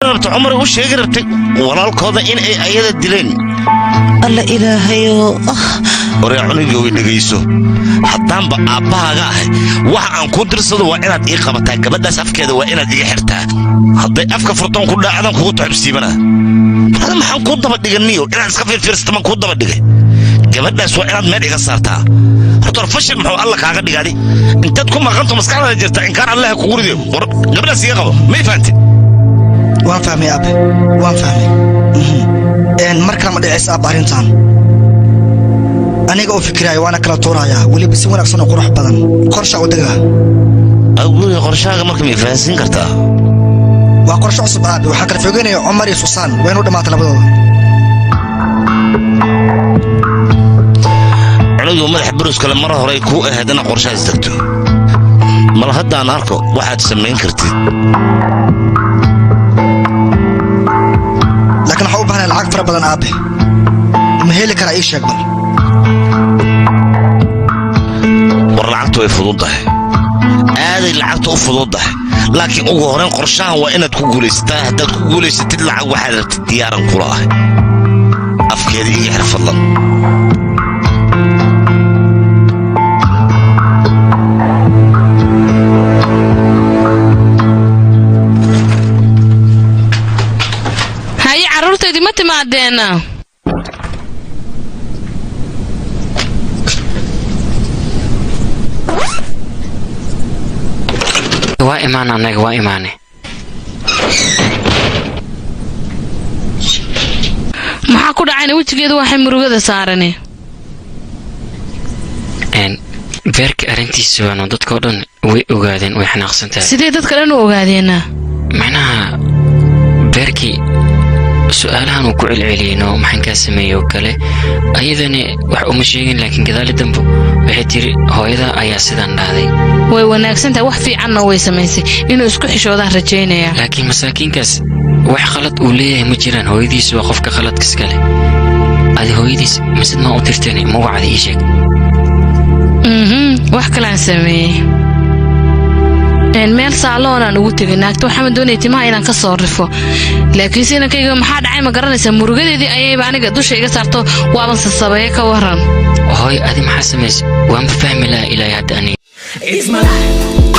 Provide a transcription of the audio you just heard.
Rabta Cumar u sheegi rabtay walaalkooda in ay ayada dileen. Alla Ilaahayo! Waree, cunugii, way dhegayso. Haddaanba aabbahaaga ahay, waxa aan kuu dirsado waa inaad ii qabataa gabadhaas. Afkeeda waa inaad iga xirtaa. Hadday afka furtoon ku dhaacadan kugu tuxubsiibana. Hada maxaan kuu daba dhiganiyo? Inaad iska fiirfiirsata maan kuu daba dhigay? Gabadhaas waa inaad meel iga saartaa. Horta hor fashil muxuu Alla kaaga dhigadi? Intaad ku maqanto maskaxdaada jirta, inkaan Allaha kugu ridiyo. War gabadhaas iga qabo, may fahanti? Waan fahmay, aabe, waan fahmay. Mar kale ma dhicaysa, aabba, arrintan. Aniga oo fikiraayo waana kala tuurayaa, weliba si wanaagsan oo qurux badan. Qorsha u degaa. Awguriga, qorshahaaga marka ma fahansiin kartaa? Waa qorsho cusub, aabe. Waxaan kala fogeynaya Cumar iyo Susaan. Waa inu dhammaata labadooda. Cunugii madaxa buruskale, mar horey kuu ahayd inaad qorshahaas degto. Mal haddaan arko waxaad samayn kartid. Laakiin waxaa u baahnay lacag fara badan, aabe. Ma heli karaa? Ii sheeg bal. War lacagtu way fududahay, aaday lacagta u fududahay, laakiin ugu horeyn qorshahan waa inaad ku guulaysataa. Haddaad ku guulaysatid, lacag waxaad rabtid diyaaran kula ahay. Afkeeda iga xir, fadlan. Haye, carruurtaydii, ma timaadeena? Waa imaan, annaga waa imaane. Maxaa ku dhacayna? Wejigeedu waxay murugada saarani. Beerka arrintiisa waano dadkao dhan way ogaadeen, way xanaaqsan tahay. Sidee dadka dhan u ogaadeena? Macnaha, beerkii su-aalahan uu ku celceliyeyno, maxaan kaa sameeyey oo kale, ayadani wax uma sheegin, laakiin gadaali dambo waxay tiri hooyada ayaa sidaan dhahday. Way wanaagsan tahay, wax fiicanna way samaysay. Inuu isku xishoodaan rajaynayaa. Laakiin masaakiinkaas wax qalad uu leeyahay ma jiraan. Hooyadiis waa qofka qaladka iska leh. Adi hooyadiis masad maa u dirteen? Ma wacda? Ii sheeg. Wax kalaan sameeyey. Meel saaloonaan ugu tegay naagta. Waxaan doonaya timaha inaan ka soo rifo, laakiinse inankayga maxaa dhacay ma garanaysaa? Murugadeedii ayayba aniga dusha iga saarto, waaban sasabeeye. Ka waran? Hooy, adi maxaa samaysay? Waanba fahmi lahaa ilaahay hadda aniga. It's my life.